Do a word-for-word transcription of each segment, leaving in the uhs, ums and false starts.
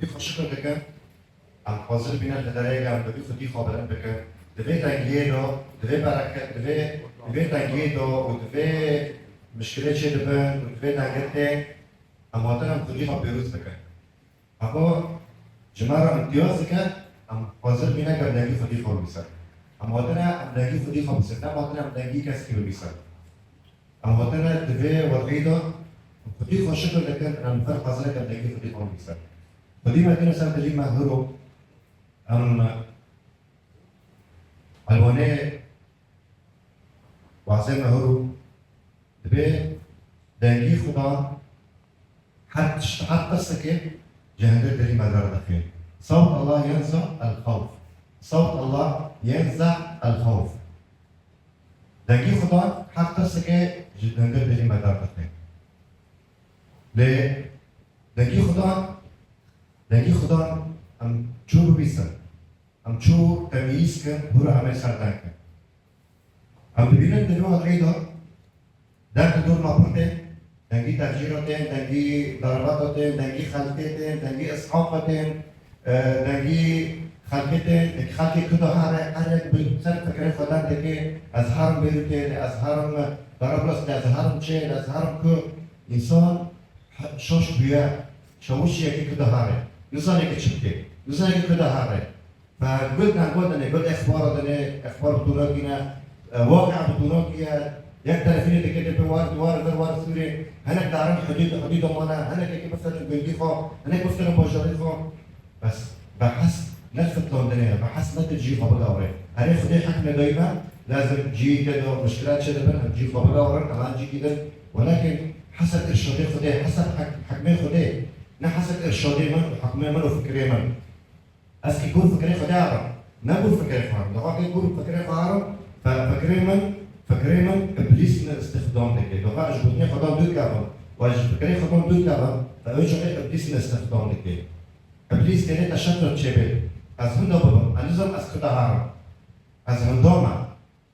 Xwe şikir dikin. Em hazir bînin li derê, em bi vî xwedî xwe bilind bikin. Di vê tengiyê de, di vê bereket, di vê, di vê tengiyê de û di vê mişkilê çêdibin û di vê dengirkê em hatin em xwedî xwe pêroz bikin. Heko ji me re îmtiyaz dike, em hazir bîne gel dengî xwedî xwe bibîsin. Em hatine em dengî xwedî xwe bibîsin, ne em hatine em dengî kesekî bibîsin. Em hatine di vê werqî de xwedî xwe şikir dikin, em li vir hazir in em dengî xwedî xwe bibîsin. Xwedî me tîne ser dilî me hiro, em elwanê wazê me hiro, dibê dengî Xudan her tişt, her qistikê ji hundir dilî me derdixê. Sawt Allah yenza el xewf. Sawt Allah yenza el xewf. Dengî Xudan her qistikê ji hundir dilî me derdixê. Lê dengî Xudan, dengî Xudan em çû bibîsin. Em çû temyîz kin, hûra em ê ser deng kin. Em dibînin di vê weqî de deng li dor me pir tên, dengî tefcîra tên, dengî darabata tên, dengî xelkê tên, dengî îshaqa tên, e, dengî xelkê tên, dengî xelkê Kuda here, her yek bi ser fikrê xwe deng dike, ez herim Bêrûtê, lê ez herim Darablas, lê ez herim çê, lê ez herim ku însan he-, şaş bûye, şawişiyekî Kuda here. Nizane ki çi bike, nizane ki Kuda here. Fe gul dengwa dine, gul exbara dine, exbar bi tûnakî ne, e, waqia bi tûnakî ye. Yek terefînê dike dê pê war, war, war, war sûrê. Hinek darin hudûd, hudûda me ne, hinek êkî bifterin gundî xwe, hinek bifterin bajarî xwe. Bes, behs ne fitlandinê ye, behs ne tu cî xwe bigawre. Erê Xwedê hikmê dayî me, lazim cî tê de mişkilat çêdibin, em cî xwe bigawrin, em an cî didin. Welakin hesed irşadê Xwedê, hesed hek-, hikmê Xwedê, ne hesed irşadê min û hikmê min û fikrê min. Ez ki gor fikrê xwe de herim. Ne gor fikrê xwe herim. Doxa ki gor fikrê xwe herim, fe-, fikrê min, fikrê min Îblîs min îstixdam dike. Doxa ji gotinê Xudan dûr kevim. Wa ji fikrê Xudan dûr kevim, fe ew çaxê Îblîs min îstixdam dike. Îblîs têne teşettut çêbe. Ez hinda bibim. Ez nizam ez Kuda herim. Ez hinda me.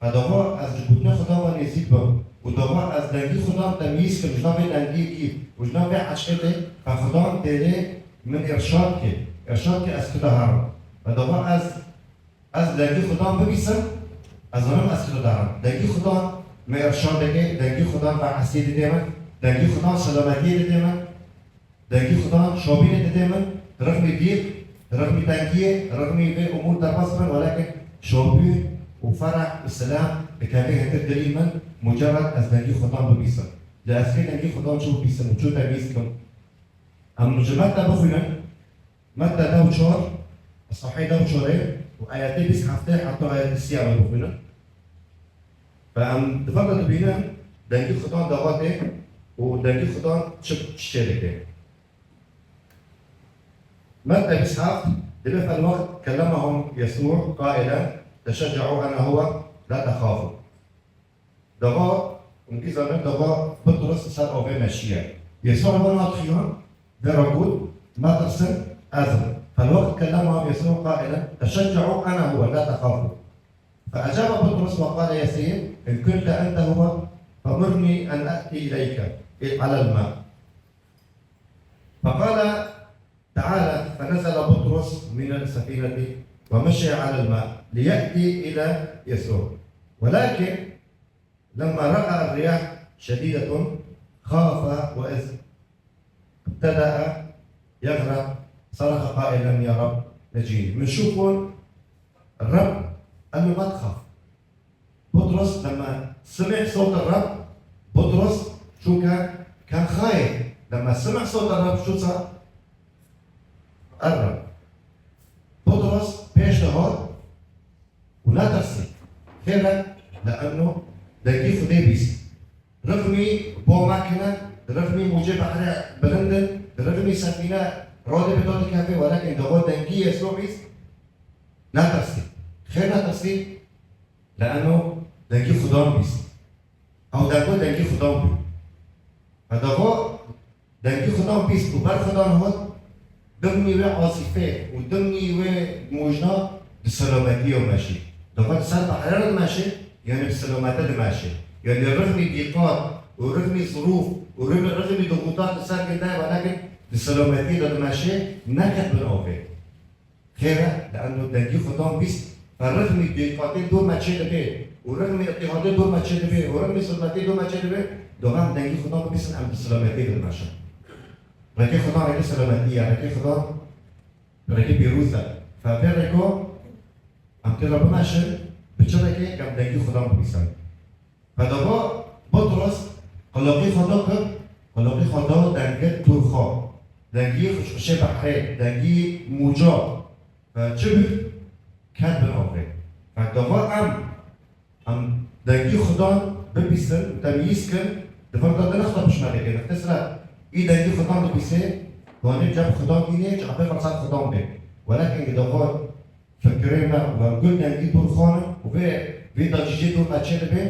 Fe doxa ez ji gotinê Xudan ve nêzîk bim û doxa ez dengî Xudan temyîz kim, ji nav vê dengiyekî û ji nav vê eşqê de, fe Xudan têrê min îrşad ke, îrşad ke ez Kuda herim. Fe doxa ez, ez dengî Xudan bibîsim, ez zanim ez Kuda herim. Dengî Xudan me îrşad dike, dengî Xudan behsê dide min, dengî Xudan selametiyê dide min. Dengî Xudan şopînê dide min, rixmî dîq, rixmî tengiyê, rixmî vê umûr derbas bin, welakin şopîn û fereh û silam dikeve hêtir dilî min, mucerred ez dengî Xudan bibîsim. Lê ez kê dengî Xudan çû bibîsim û çû temyîz kim? Em ji Metta bixwînin, Metta dew çar, Sahî dew çarê û ayetê bîst heftê heta ayetê sî em ê bixwînin. Ve em di vir de dibînin dengî Xudan dawa tê û dengî Xudan çi çi çê dike. Metta bîst heft, dibê felwext kellemahum Yesû qailen, teşecce'û ene huwe, la texafû. Dawa, hûn dî zanin, dawa Bitrus ser avê meşiye. Yesû wan hat xiyan, vê re got, metirsin, ez im. Felwext kellemahum Yesû qailen, teşecce'û ene huwe, la texafû. فأجاب بطرس وقال: يا سيد، إن كنت أنت هو، فمرني أن آتي إليك على الماء. فقال: تعال. فنزل بطرس من السفينة ومشي على الماء ليأتي إلى يسوع. ولكن لما رأى الرياح شديدة، خاف، وإذ ابتدأ يغرق، صرخ قائلا: يا رب، نجيني. بنشوفهم الرب قال له: ما تخاف. بطرس لما سمع صوت الرب، بطرس شو كان؟ كان خايف. لما سمع صوت الرب شو صار؟ قرب. بطرس pêş de hat û netirsî. Xêr e, le'enno dengî Xwedê bîst. Rixmî bo me kine, rixmî mûcê behrê bilind in, rixmî sefîne radê bi dadikeve, welakin dawa dengî Yesû bîst, netirsî. Xêr netirsî, le'enno dengî Xudan bîst. Ew dengo dengî Xudan bû. Ve dawa dengî Xudan bîst û ber Xudan hat, dimnî wê asîfê û dimnî wê mûjna di selametiya meşî. Dawa di ser behrê re dimeşê, yanî bi selamete dimeşê. Yanî rixmî dîqat û rixmî zirûf û rixmî, rixmî dixûtat li ser ginde, welakin Di selametiyê de dimeşe, ne qet bin avê. Xêr e, li eno dengî Xudan bîst, fe rixmî dîqatê dor me çêdibe û rixmî îtîhadê dor me çêdibe û rixmî zulmetê dor me çêdibe, doxan dengî Xudan bibîsin, em di selametiyê de dimeşin. Rekê Xudan rekê selametî ye, rekê Xudan rekê pîroz e. Fe vê reko em tê de bimeşin, bi çi rekê em dengî Xudan bibîsin. Pedava Butros qulaqî xwe da kir, qulaqî xwe da dengê tûrxa, dengî xişxişê behrê, dengî mûca. Fe çi bû? Ket bin avê. Fe gava em, em dengî Xudan bibîsin û temyîz kin, di vir de du nexta pişmedê ke. Nextê sira î dengî Xudan dibîsê, ganê cem Xudan dînê, çapê xwe ser Xudan bê. Welakin gidava fikrê me û em gul dengî dûr xwanin û vê, vê dacîcê dûr me çê dibe,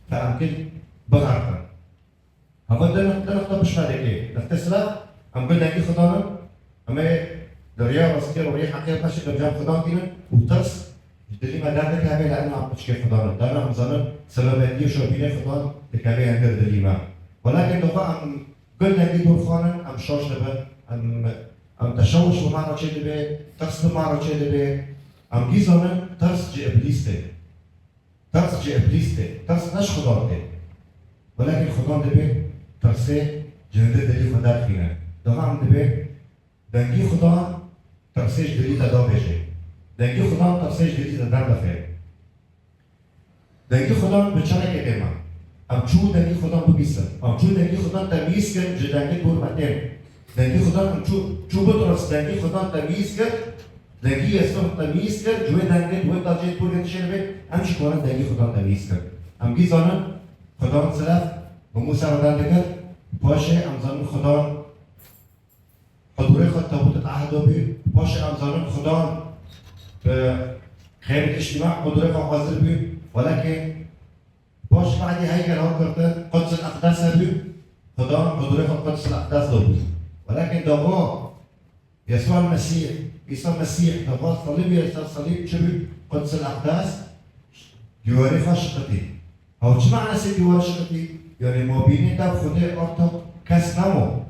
fe em gul bixerqin. Hava de nexte, nexte pişme dike. Nexte sira, em gul dengî Xudan in, em ê di riya rastiyê û riya heqiyê me şikir cem Xudan dînin û tirs ji dilî me derdikeve, lê em piçkê Xudan in. Dana em zanin selametiyê şopînê Xudan dikeve hender dilî me. Welakin doxa em gul dengî dûr xwanin, em şaş dibin, em, em teşewuş bi me re çê dibe, tirs bi me re çê dibe. Em gî zanin tirs ji Îblîs tê. Tirs ji Îblîs tê. Tirs ne ji Xudan tê. Welakin Xudan dibê tirsê ji hindir dilî xwe derxîne. Doxa em dibê dengî Xudan tirsê ji dilî te davêje. Dengî Xudan tirsê ji dilî te derdixe. Dengî Xudan bi çi rekê tê me? Em çû dengî Xudan bibîsin. Em çû dengî Xudan temyîz kin ji dengê dûr me tên. Dengî Xudan em çû, çû Butros dengî Xudan temyîz kir. Dengî Yesû temyîz kir. Ji wê dengê, ji wê dacê dûr yê dişê divê, em jî karin dengî Xudan temyîz kin. Em gî zanin Xudan siref bi Mûsa re derdikir. Paşê em zanin Xudan Hudurê xwe tabût ed ehdo bû. Paşê em zanin Xudan bi xêr ed îctîma hudurê xwe hazir bû. Welakin paş badî heykel hewlkirtin, Quds el Eqdes hebû. Xudan hudurê xwe Quds el Eqdes dabû. Welakin dava Yesûa Mesîh, Îsa Mesîh, dava salîbê ser salîb çi bû? Quds el Eqdes dîwarê xwe şiqitî. Ew çi manasê dîwar şiqitî? Yanî mabînê te û Xwedê ortok kes nemo.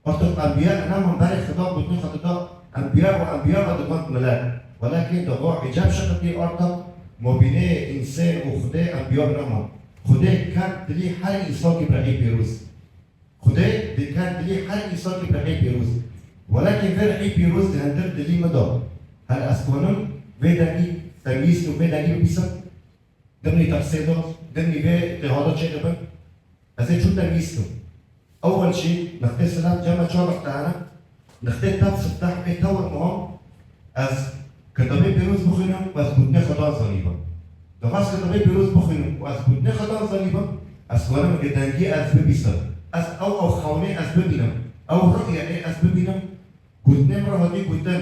Ortok enbiya nemon berê Xuda gotinê xwe dida enbiya û enbiya ve digont milet. Welakê dixwe hîcab şiqitî ortok mobînê însê û Xudê enbiya nemon. Xudê ket dilî her însakî bi rihî pîroz. Xudê di ket dilî her însakî bi rihî pîroz. Welakê vê rihî pîroz di hindir dilî min de. Hel ez konim vê dengî temyîz û vê dengî bibîsim. Dimnî tersê do, dimnî vê têhada çêdibin. Ez ê çû temyîz kim. Ewel jî, nextê silav cem me çar nexte hene. Nextê tev sifteh ê tewr muhim, ez kitabê pîroz bixwînim û ez gotinê Xudan zanîbim. Dixwaz kitabê pîroz bixwînim û ez gotinê Xudan zanîbim, ez karim gi dengî ez bibîsim. Ez ew, ew xewnê ez bibînim. Ew ru'yeyê ez bibînim. Gotinê min re hatî gotin.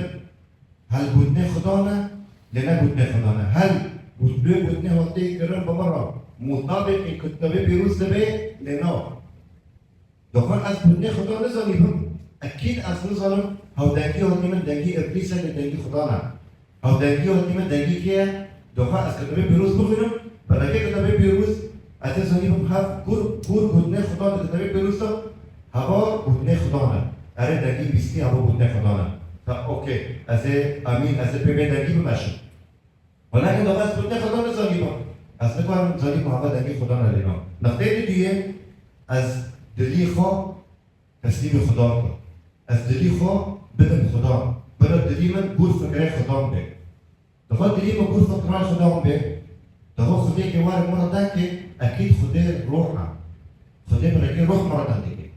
Hel gotinê Xudan e, lê ne gotinê Xudan e. Hel gotinê, gotinê hatê kirin bi min re mutabîqî kitabê pîroz dibe, lê na. Doxan ez gotinê Xudan nizanîbim, ekîd ez nizanim, hewdengî hatî min dengî Îblîs e, lê dengî Xudan e. Hewdengî hatî min dengî kê ye? Doxan ez kitabê pîroz bixwînim, bi rengê kitabê pîroz, ez ê zanîbim hev kur, kur gotinê Xudan di kitabê pîroz de, heva gotinê Xudan e. Erê dengî bîstî heva gotinê Xudan e. Ta okey, ez ê emîn, ez ê pê vê dengî bimeşim. Welakin dava ez gotinê Xudan nizanîbim. Ez nikarim zanîbim heva dengî Xudan e lê na. Nextê di duyê, ez dilî xwe teslîmî Xudan kim. Ez dilî xwe bidim Xudan. Bira dilî min gor fikrê Xudan be. Dixwe dilî min gor fikra Xudan be. Dixwe Xwedê ke warê min re da ke ekîd Xwedê ruh e. Xwedê bi rengê ruh min re da dike.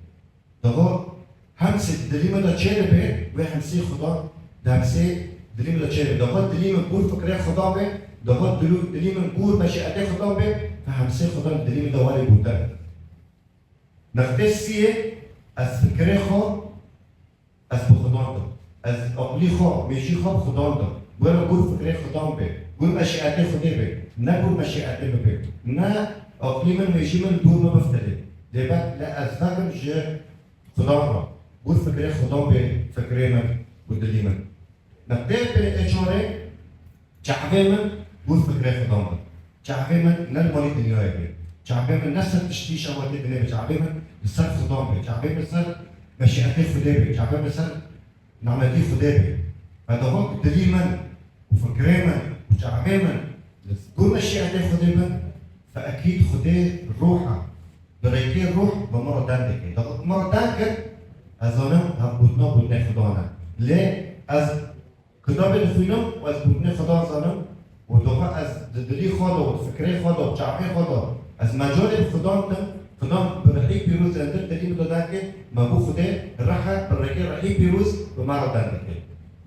Dixwe hemsê dilî min de çê dibe, wê hemsê Xudan di hemsê dilî min de çê dibe. Dixwe dilî min gor fikrê Xudan be, dixwe dilû-, dilî min gor meşîetê Xudan be, ve hemsê Xudan dilî min de warê gor de. Nextê siyê, ez fikirê xwe, ez bi Xudan dim. Ez aqlî xwe, mêjî xwe bi Xudan dim. Were gor fikrê Xudan be, gor meşîetê Xwedê be, ne gor meşîetê min be, ne aqlî min, mêjî min dûr min biftilê. Dê be le ez vekim ji Xudan re. Gor fikrê Xudan be, fikrê min û dilî min. Nextê pê ê çarê, çavê min gor fikrê Xudan be. Çavê min ne li malî dinyayê be. Çavê min ne ser tiştî şewatê dinê be. Çavê min li ser Xudan be. Çavê min ser meşîetê Xwedê bê, çape bi ser nimetî Xwedê bê. Ve dixwe ku dilî min û fikrê min û çavê min li gor meşîetê Xwedê bin, fe ekîd Xwedê ruh e. Bi rêkê ruh bi min re deng dike. Dixwe ku min re deng kir, ez zanim hev gotina gotinê Xudan e. Lê ez kitabê dixwînim û ez gotinê Xudan zanim û dixwe ez di dilî xwe de û di fikrê xwe de û çavê xwe de ez mecalê bi Xudan bidim, Xudan bi rihî pîroz zêdetir dilî min de deng kir, me got Xwedê rih e, bi rêkê rihî pîroz bi me re deng dike.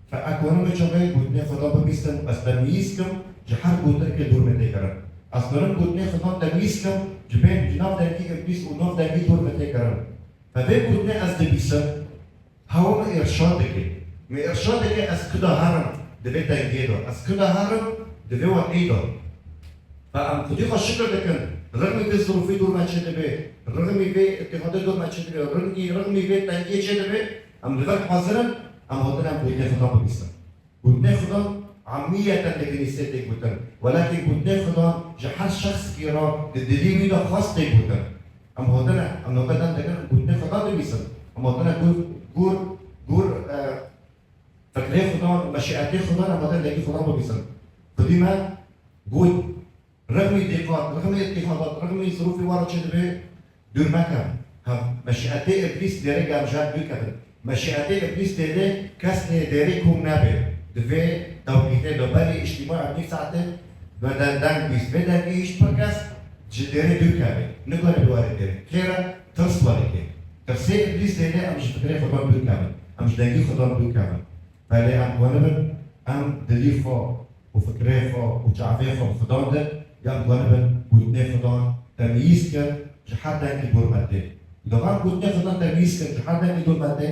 Fe ez kanim vê çaxê gotinê Xudan bibîsim, ez temyîz kim ji her gotinekê dûr me tê kirin. Ez kanim gotinê Xudan temyîz kim ji bên, ji nav dengî îblîs û nav dengî dûr me tê kirin. Fe vê gotinê ez dibîsim, hewa min îrşad dike. Min îrşad dike ez kuda herim di vê tengiyê de, ez kuda herim di vê wateyê de. Fe em Xwedî xwe şikir dikin, rixmî vê zirûfî dûr me çêdibe, rixmî vê îtîhadê dûr me çêdibe, rixmî, rixmî vê tengiyê çêdibe, em li vir hazir in, em hatin em gotinê Xudan bibîsin. Gotinê Xudan emiyeten li kinîsê tê gotin. Welakin gotinê Xudan ji her şexsekî re di dilî wî de xwest tê gotin. Em hatine, em navbetan dikin, em gotinê Xudan dibîsin. Em hatine gor, gor, gor, e, fikrê Xudan, meşîetê Xudan, em hatine dengî Xudan bibîsin. Xwedî me got, rixmî dîqat, rixmî îtîhadat, rixmî zirûfê we re çêdibe, dûr meke. Hev meşîetê îblîs dêrê gemjel dûr kevin. Meşîetê îblîs dêrê kes lê dêrê kom nebe. Di vê tewqîtê de berî îctîma îblîs saetê ve de deng bîst. Vê dengî hîç pir kes ji dêrê dûr keve. Nikare biware dêrê. Kê re? Tirs were kê. Tirsê îblîs dêrê em ji fikrê Xudan dûr kevin. Em ji dengî Xudan dûr kevin. Belê em wanibin, em dilî xwe û fikrê xwe û çavê xwe bi Xudan de, ya em wanibin gotinê Xudan temyîz kin ji her dengî dûr me tê. Dixwazim gotinê Xudan temyîz kin ji her dengî dûr me tê,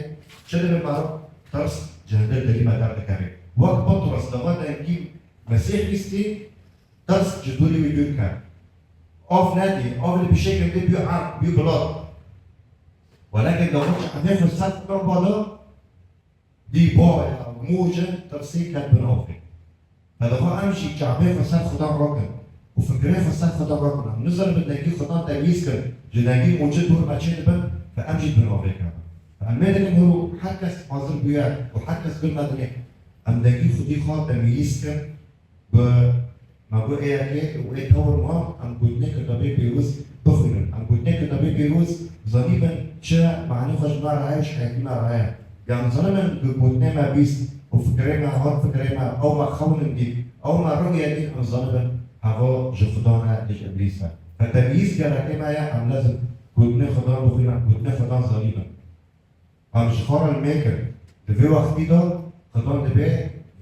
çi dibe mero? Tirs ji hundir dilî me derdikeve. Wek Petros di va dengî Mesîh bîstî, tirs ji dûrî wî dûr ket. Av nedî, av li pîşekê dê bî erd, bî bilat. Welakin dixwe çavê xwe ser Xudan bada, dî baya mûcin tirsî ket bin avê. Fe dixwe em jî çavê xwe ser Xudan rakin û fikrê xwe ser Xudan rakin. Em nizanibin dengî Xudan temyîz kin, ji dengî mûcin dûr me çêdibin, fe em jî bin avê kevin. Fe em mêdikin hûr û her kes hazir bûye û her kes bin me dinê. Em dengî Xwedî xwe temyîz kin, Bi me got ê yekê û ê tewr ma em gotinê kitabê pîroz bixwînin. Em gotinê kitabê pîroz zanîbin çi manî xwe ji me re heye û ji heyatî me re heye. Em zanibin bi gotinê me bîst û fikrê me hat fikrê me, ew me xewnin dît, ew me rûyê dît, em zanibin heva ji Xudan e, ji îblîs e. Fe temyîz gerekê me ye, em lezim gotinê Xudan bixwînin, gotinê Xudan zanîbin. Em ji xwe re li mêkin. Di vê wextî de Xudan dibê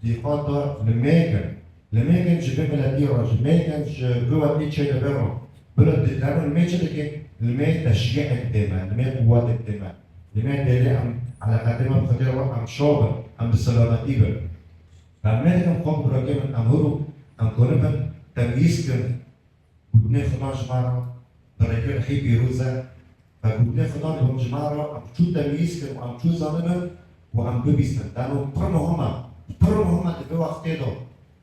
dîqat de li mêkin. Li mêkin ji vê miletî re, ji mêkin ji vê wextî çêdibe re. Bila di em li mê çi dikin? Li mê teşcîek dê me, li mê quwetek dê me. Li mê dêrê em eleqetê me bi Xwedê re em şo bin, em bi selametî bin. Em mêdikin xwe bi birakê min, em hûr û em konibin, temyîz kin. Gotinê Xudan ji me re bi rêkê rihî pîroz e. Ve gotinê Xudan hûn ji me re em çû temyîz kin û em çû zanibin û em bibîstin. Dano pir muhim e. Pir muhim e di vê wextê de.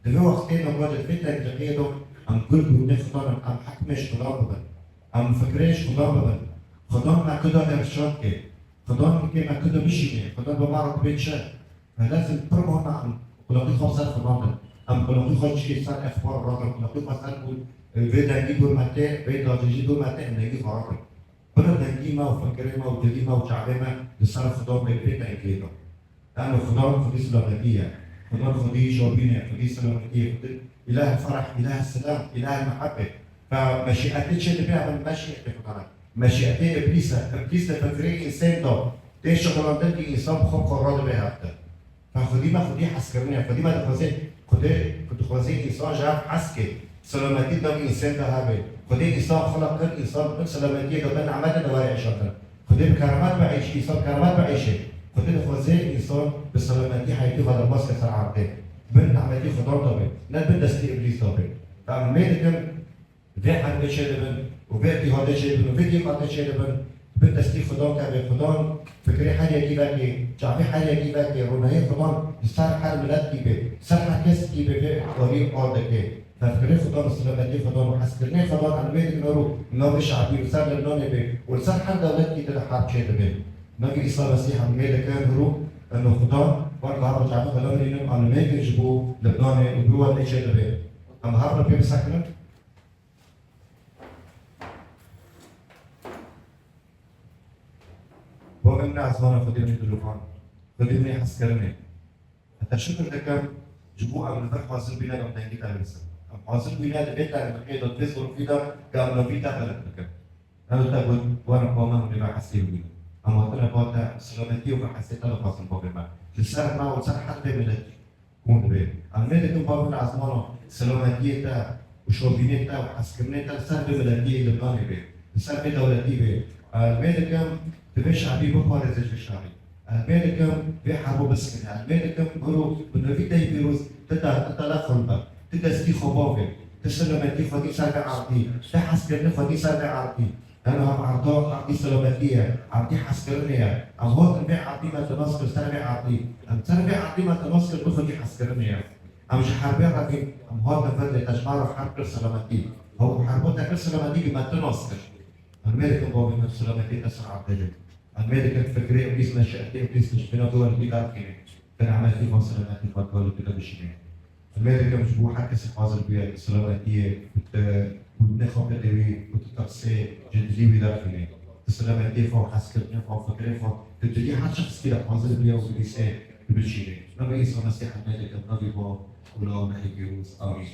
Di vê wextê de, di vê tengiqiyê de em gul gotinê Xudan in, em hikmê ji Xudan bibin. Em fikrê ji Xudan bibin. Xudan me kuda îrşad kê. Xudan kê me kuda bişînê. Xudan bi me re dibê çi? Lezim pir muhim e em qulaqî xwe bi ser Xudan bin. Em qulaqî xwe ji ser exbar rakin, qulaqî xwe ser ku, e, vê dengî dûr me tê, vê dacîjî dûr me tê, em dengî xwe rakin. Bila dengî me û fikirê me û dilî me û çavê me li ser Xudan bê, vê dengê de. Yanî Xudan Xwedî selametî ye. Xudan Xwedî şopînê, Xwedî selametî ye. Xwedî îlahê fereh, îlahê selam, îlahê mehebê. Fe meşîetê çê dibe, em meşîetê Xudan e. Meşîetê îblîs e. Îblîs di fikirê însên de tê şixulandin ki însan bi xwe bi xwe radibe hevde. Fe xwedî me xwedî hezkirinê, xwedî me dixwazê, xwedê, dixwazê însan ji hev hez ke, selametî di nav însên de hebe. Xwedê însan xelq kir, însan bin selametiyê de, bin nimetê de were eşandin. Xwedê bi keramet bieyşê, însan bi keramet bieyşê. Xwedê dixwazê însan bi selametî heyatî xwe derbas ke ser erdê. Bin nimetî Xudan de be, ne bin destî îblîs de be. Fe em mêdikin, vê herbê çêdibin û vê îtîhadê çêdibin û vê dîqatê çêdibin, bi destî Xudan kevê, Xudan fikrê her yekî vekê, çavê her yekî vekê, ronahiyê Xudan li ser her miletkî bê, ser her kesekî bê, vê alî ardekê. Tevkirê Xudan û silametî Xudan û hezkirinê Xudan em vê dikin û li nav vê şe'bî û ser Lebnanê bê û li ser her dewletkî de herb çêdibe. Navê Îsa Mesîh em mêr dikin, hiro em li Xudan, wan li her rojane xwe lamînin, em mêr dikin ji bo Libnanê û bi wan nêçe dibe. Em her re pê bisekinin. Bavê min a ezmana, Xwedê min dilûkan, Xwedê min hezkirinê. Te şikir dikim, ji bo em li vir hazir bîne, em dengî te bihîsim. Em hazir bûyne di vê tenhiqê de, di vê zirofî de, ke em navî te belend bikin. Ew te got, were xwe me hûn ê me hesê bûyne. Em hatine ba te, silametiyê û hesê te dixwazin bavê me. Li ser me û ser her vê miletî hûn dibê. Em mêr dikin bavê min a ezmana, silametiyê te û şovînê te û hezkirinê te li ser vê miletî Libnanê bê. Li ser vê dewletî bê. Em mêr dikin, tu vê şerî biparêze ji vê şerî. Ez mêr dikim vê herbo biskine. Ez mêr dikim biro bi navî te yî pîroz, tu te, tu te lexin be. Tu destî xwe bavê. Tu silametî xwedî ser vê erdî. Tu hezkirinê xwedî ser vê erdî. Yanî ev erda erdî silametî ye. Erdî hezkirinê ye. Em hatin vê erdî me tinas kir ser vê erdî. Em ser vê erdî me tinas kir bi xwedî hezkirinê ye. Em ji herbê re bîn, em hatin vir lê te ji me re herb kir silametî. Ew herbo te kir silametî ki me tinas kir. Em mêr dikin bavê me silametî te ser erdê be. Em mêr dikin fikrê û dîs neşetê û dîs niştîna tu welibî derxînê. Bi rehmetî xwe, silametî xwe tu welibî de bişînê. Em mêr dikin ji bo her kesî hazir bûye, silametiyê, tu bûtinê xwe bidê wî û tu tirsê ji dilî wî derxînê. Tu silametiyê xwe, hezkirinê xwe, fikrê xwe, tu dilî her şexskî de hazir bûye û bidîsê tu bişînê. Navê Îsa Mesîh em mêr dikin, navê Bav û Lal û Rihê Pîroz. Amîn.